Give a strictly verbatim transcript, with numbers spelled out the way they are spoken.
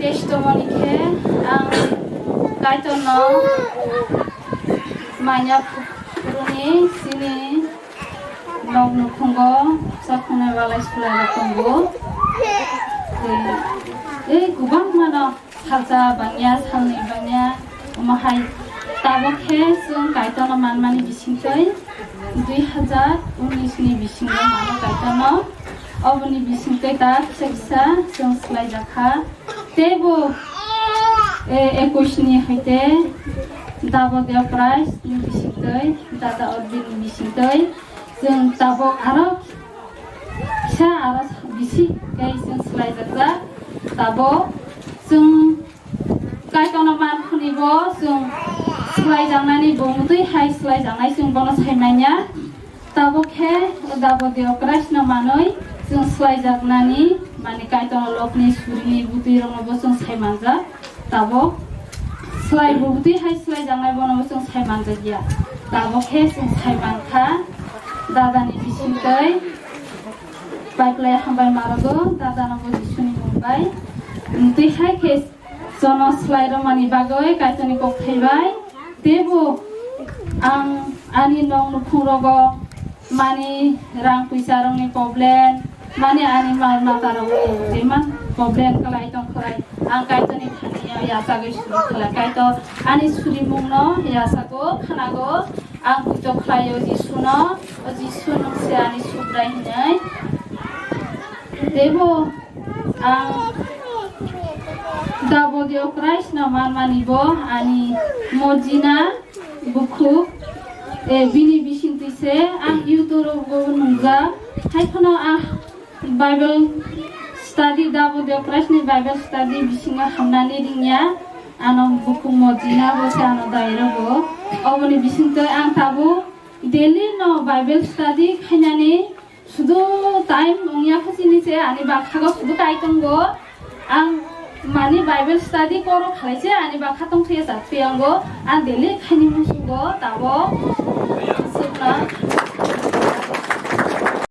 Testimony khe ang Kaitorno manya phuruni chini nok nukhungo chakhungnai walai sulai rok tongo. Tei, tei kwbangmano salsa bangya, salnwi bangya, omo hai tabuk khe chwng Kaitorno manmani bisingtwi dui hazar unis ni bisingo mano Kaitorno. Oboni bisingtwi ta kisa kisa chwng swlaijakha. Teibo, eh, ekush ni haite Dabo Deo Prize ni bisingtwi, Dada Odbin ni bisingtwi, chwng tabuk aro kisa aro bisi khe chwng swlaijakjak. Tabuk chwng Kaitorno man khunibo chwng swlaijaknani bo mwtwi hai swlaijaknai chwng bono sai manya. Tabuk khe Dabo Deo Christ no manwi chwng swlaijaknani, mani Kaitorno lokni surini bwtwi rokno bo chwng sai manjak. Tabuk swlai bwtwi hai swlaijaknai bono bo chwng sai manjakya. Tabuk khe chwng sai mankha dadani bisingtwi. Pai phlai hambai marogo dadano bo Jisuni mung bai. Twi hai khe Jono swlai rwmani bagwi Kaitorni kok thaibai. Teibo ang ani nok nukhung rogo mani rang puisa rokni problem, mani ani mal mata rokni jeman problem kwlai tong khlai, ang Kaitorni thani yachagwi suri khlai. Kaitor ani surimungno yachago, khnago, ang puitok khlaio Jisuno, o Jisu nwng se ani Subrai hinwi. Teibo ang Dabo Deo Christ no manmani bo ani mojina bukhuk, eh, bini bisingtwi se ang YouTube rogo nungjak. Hai phano ang Bible study, Dabo Deo Christ ni Bible study bisingo hamnani ringya. Ano bukhuk mojina bo se ano dai rogo. Oboni bisingtwi ang tabuk daily no Bible study khainani sudu time wngya khe chini se ani bakhago sudu kai tongo. Ang mani Bible study koro khalai se ani bakha tong thwiya cha thwiyango. Ang daily khaini musugo tabuk sukna.